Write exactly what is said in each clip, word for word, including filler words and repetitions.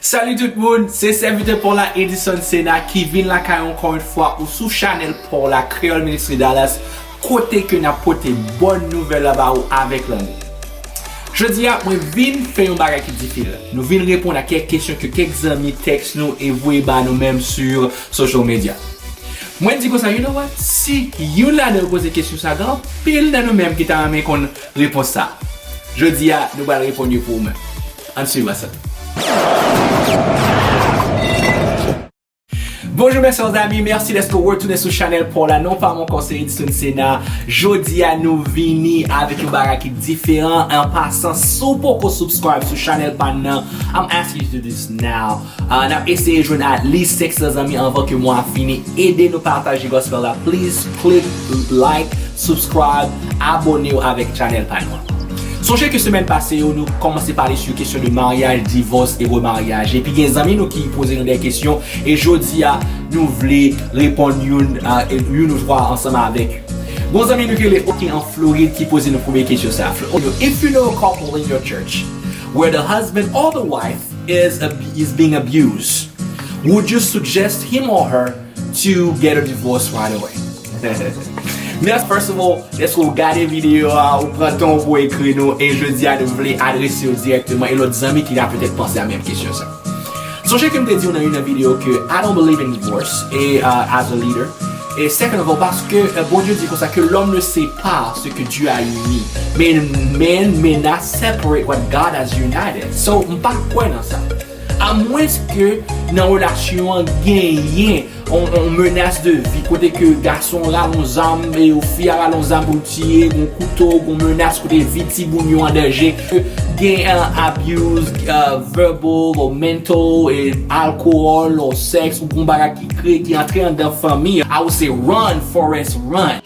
Salut tout moun, se sèvitè pa w la Edison Sena ki vin lakay ou ankò yon fwa ou sou chanèl pa w la Creole Ministry Dallas, kote ke n ap pote bòn nouvèl la ba ou avèk lanmou. Jodi a, mwen vin fè yon bagay ki diferan. Nou vin reponn a kèk kesyon ke kèk zanmi tèks nou e voye ba nou menm sou social media. Mwen di konsa, you know what? Si youn ladan yo poze kesyon sa, gen anpil nan nou menm ki ta renmen konn repons sa. Jodi a, nou pral reponn yo pou ou menm. Ann swiv ansanm. Bonjou, mes chers amis, mèsi dèske w retounen sou chanèl pa w la. Non pa m ankò, se Edson Sena. Jodi a, nou vini avèk yon bagay ki diferan. An pasan, si w poko subscribe sou chanèl pa n nan, I'm asking you to do this now. Uh, n ap eseye jwenn at least senk san zanmi anvan ke mwa a fini. Ede nou pataje gospel la. Please click like, subscribe, abone w avèk chanèl pa nou an. Sonje ke semèn pase yo, nou kòmanse pale sou kesyon de maryaj, divòs e remaryaj. Epi gen zanmi nou ki poze nou de kesyon, e jodi a, nou vle reponn youn, uh, youn ou twa ansanm avèk yo. Gon zanmi nou ki rele Oki an Florid ki poze nou premye kesyon sa. If you know a couple in your church where the husband or the wife is, ab- is being abused, would you suggest him or her to get a divorce right away? Mèsi, first of all, dèske w gade videyo a, ou pran tan w pou ekri nou, e jodi a nou vle adrese yo dirèkteman, e lòt zanmi ki ka petèt panse a menm kesyon sa. Sonje ke m te di w nan youn nan videyo ke I don't believe in divorce, e, uh, as a leader. E second of all, paske, uh, Bondye di konsa que l'homme ne sépare ce que Dieu a uni. Men men men not separate what God has united. So, m pa kwè nan sa. Amwens ke nan relasyon an genyen yon, yon menas de vi, kote ke gason rale yon zam, e fi a rale yon zam pou l tiye, gon kouto, gon menas, kote vi timoun yo an danje, gen, uh, abuse, uh, verbal or mental, e alcohol or sex, ou gon bagay ki kreye, ki antre anndan fanmi. I would say run, Forrest, run.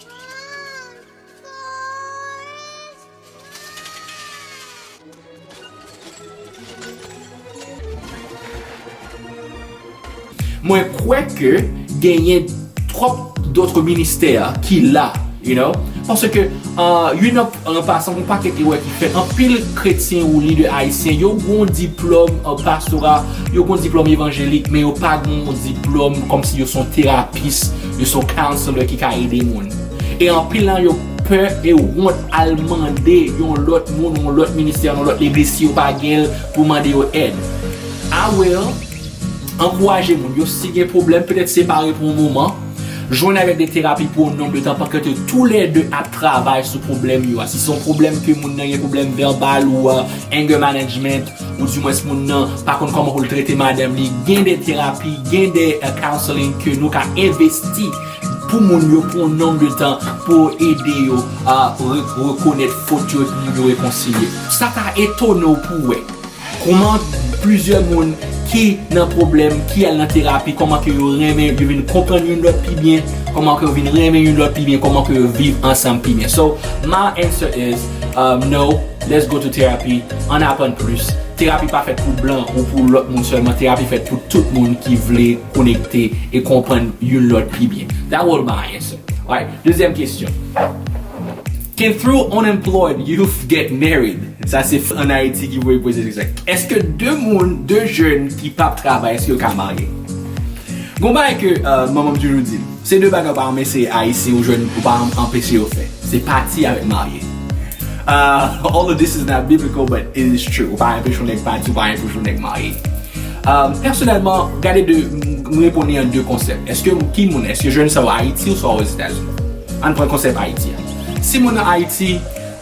Mwen kwè ke genyen twòp dòt ministè ki la, you know, paske, uh, youn nan, an pasan, yon pakèt erè ki fèt. Anpil kretyen ou lidè ayisyen, yo gon diplòm, uh, pastora, yo gon diplòm evanjelik, men yo pa gon diplòm kòmsi yo se yon terapis, yo se yon counselor ki ka ede moun. E anpil nan yo pè e wont al mande yon lòt moun, yon lòt ministè, yon lòt legliz si yo pa gen l pou mande yo èd. I will ankouraje moun yo, si gen pwoblèm, petèt separe pou yon moman, jwenn avèk de terapi pou yon nonb de tan pandan ke toulède ap travay sou pwoblèm yo a. Si se yon pwoblèm ke moun nan gen pwoblèm vèbal ou, uh, anger management, ou dimwens moun nan pa konn kòman pou l trete madanm li, gen de terapi, gen de, uh, counseling ke nou ka envesti pou moun yo pou yon nonb de tan pou ede yo, uh, re- rekonèt fot yo, pou moun yo rekonsilye. Sa ka etone w pou w wè kòman plizyè moun ki nan pwoblèm, ki al nan terapi, kòman ke yo renmen, yo vin konprann youn lòt pi byen, kòman ke yo vin renmen youn lòt pi byen, kòman ke yo viv ansanm pi byen. So, my answer is, um, no, let's go to therapy, ann aprann plis. Terapi pa fèt pou blan ou pou lòt moun sèlman, terapi fèt pou tout moun ki vle konekte e konprann youn lòt pi byen. That was my answer. Alright, dezyèm kesyon. Can through unemployed youth get married? Sa se ann Ayiti ki voye poze sa. Èske de moun, de jèn ki p ap travay, èske yo ka marye? Gon bagay ke, uh, manman m toujou di m, se de bagay ou pa anpeche Ayisyen ou jèn, ou pa anpeche yo fè. Se pati avèk marye. Uh, although this is not biblical, but it is true. Ou pa anpeche yon nèg pati, ou pa anpeche yon nèg marye. Um, pèsonèlman, gade de, m reponn li an de konsèp. Èske ki moun, èske jèn sa yo Ayiti ou swa Ozetazini? Ann pran konsèp Ayiti a. Si moun nan Ayiti,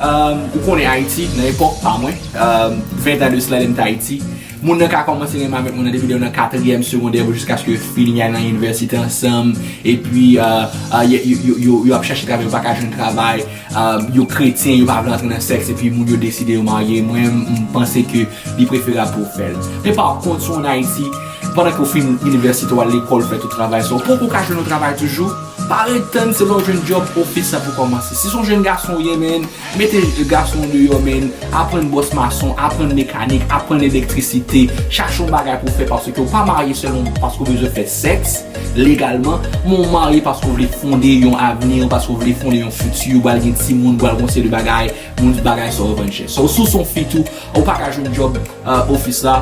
um, ou konnen Ayiti, nan epòk pa mwen, um, ven tan de sila lè m t Ayiti, moun nan ka kòmanse renmen avèk moun nan depi lè yo nan katriyèm segondè pou jiskaske yo fini, y al nan inivèsite ansanm, epi, uh, uh, yo, yo, yo, yo, yo ap chache travay, yo pa ka jwenn travay, uh, yo kretyen, yo pa vle antre nan sèks, epi moun yo deside yo marye. Mwen, m panse ke li preferab pou w fè l. Men pa kont, si w ann Ayiti, pandan ke w fin inivèsite, w al lekòl, fè tout travay sa, w poko ka jwenn yon travay toujou, Pa ret tann se lè w jwenn djòb ofis la pou kòmanse. Si se yon jèn gason w ye, man, mete gason w deyò, man, aprann bòs mason, aprann mekanik, aprann elektrisite, chache yon bagay pou w fè paske w pa marye sèlman paske w bezwen fè sèks legalman, men w marye paske w vle fonde yon avni, paske w vle fonde yon fiti, w pral gen timoun, w pral gon seri de bagay, moun bagay sa w vann chè. So, si w se yon fi tou, ou pa ka jwenn djòb uh, ofis la.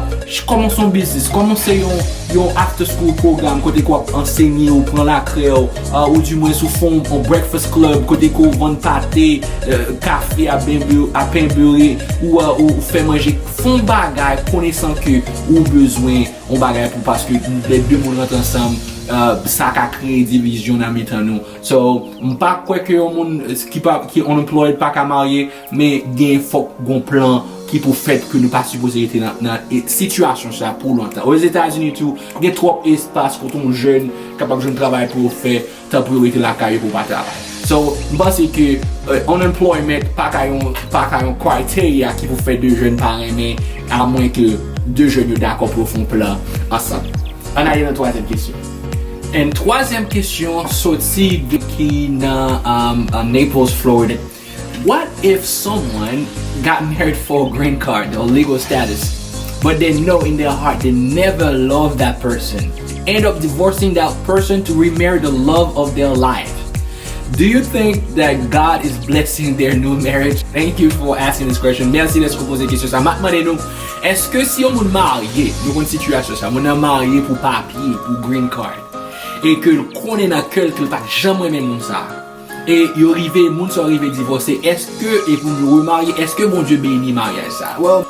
Kòmanse yon biznis, kòmanse yon, yon after school program kote ke w ap ansenye, ou pran lakrè w, uh, ou dimwens ou fè yon, yon breakfast club kote ke w vann pate, uh, kafe a pen bere, ou, uh, ou fè manje, fè yon bagay konesan ke ou bezwen yon bagay pou, paske lè de moun rantre ansanm, uh, sa ka kreye divizyon nan mitan nou. So, m pa kwè ke yon moun ki pa, ki unemployed pa ka marye, men gen, fòk gon plan ki pou fèt ke nou pa sipoze rete nan, nan e, sitiyasyon sa pou lontan. Ozetazini tou, gen twòp espas kote yon jèn kapab jwenn travay pou yo fè, tan pou yo rete lakay yo pou pa travay. So, m panse ke, uh, unemployment pa ka yon, pa ka yon criteria ki pou fè de jèn pa renmen, amwen ke de jèn yo dakò pou yo fè yon plan ansanm. Ann ale nan twazyèm kesyon. And twazyèm kesyon soti de ki nan, um, uh, Naples, Florida. What if someone got married for a green card or legal status, but they know in their heart they never loved that person, end up divorcing that person to remarry the love of their life? Do you think that God is blessing their new marriage? Thank you for asking this question. Mèsi dèske w poze kesyon sa. M ap mande nou, èske si yon moun marye, nou konn sitiyasyon sa, moun nan marye pou papye, pou green card, e ke l konnen nan kè l ke l pa t janm renmen moun sa, e yo rive, moun sa yo rive divòse, èske, e pou yo remarye, èske Bondye beni maryaj sa? Well,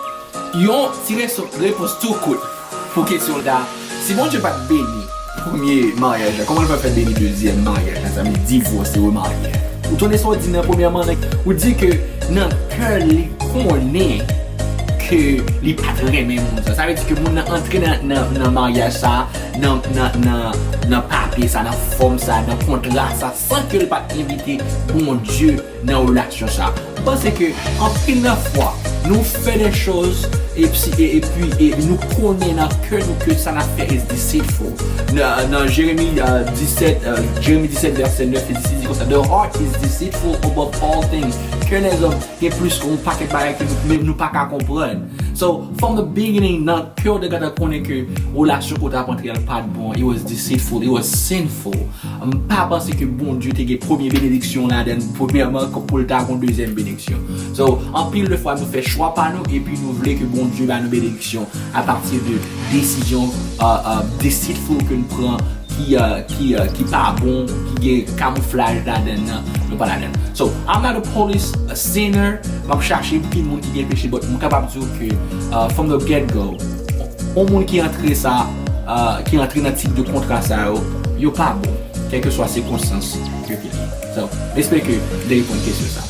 yon ti reso-, repons tou kout pou kesyon la. Si Bondye pa t beni premye maryaj la, kòman l va fè beni dezyèm maryaj la, sa vle divòse, remarye? Ou tande sa w di nan premyèman, like, ou di ke nan kè li konnen ke li pa t renmen moun sa. Sa vle di ke moun nan antre nan, nan, nan maryaj sa, nan, nan, nan, nan papye sa, nan fòm sa, nan kontra sa, san ke l pa t envite Bondye nan relasyon sa. M panse ke anpil nan fwa, nou fè de choz, epi, e, epi, e nou konnen nan kè nou ke sa n ap fè is deceitful. Nan, nan Jeremi, uh, disèt, uh, Jeremi disèt, vèsè nèf e dis, li di konsa, "The heart is deceitful above all things." Kè lèzòm gen plis ke yon pakèt bagay ke nou, menm nou pa ka konprann. So, from the beginning, nan kè w te gentan konnen ke relasyon ke w t ap antre a pa t bon, it was deceitful, it was sinful. M pa panse ke Bondye te gen premye benediksyon ladan l, premyèman, pou l ta gon dezyèm benediksyon. So, anpil de fwa, nou fè chwa pa nou, epi nou vle ke Bondye ba nou benediksyon apati de desizyon, uh, uh, deceitful ke n pran, ki, uh, ki, uh, ki pa bon, ki gen kamouflaj ladan l nan, nou pa ladan l. So, I'm not a police, a sinner, m ap chache ki moun ki gen peche, but m kapab di w ke, uh, from the get-go, yon moun ki antre sa, uh, ki antre nan tip de kontra sa yo, yo pa bon, kèlkeswa sikonstans yo ki ye. So, m espere ke m te reponn kesyon sa.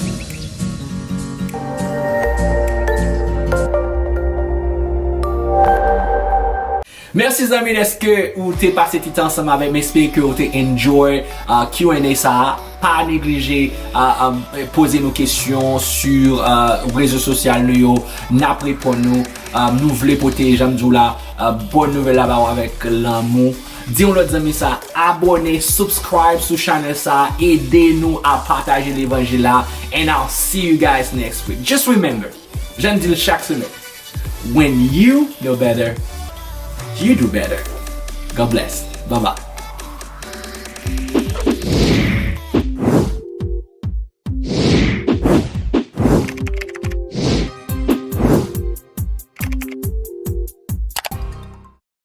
Mèsi zanmi dèske ou te pase ti tan ansanm avèk m. M espere ke ou te enjoy, uh, Q and A sa a. Pa neglije, uh, uh, poze nou kesyon sou, uh, rezo sosyal nou yo. N ap reponn nou. Uh, nou vle pote, jan m di w la, uh, bòn nouvèl la ba w avèk lanmou. Di yon lòt zanmi sa, abòne, subscribe sou chanèl sa, ede nou a pataje levanjil la. And I'll see you guys next week. Just remember, jan m di l chak semèn, when you know better, you do better. God bless. Bye bye.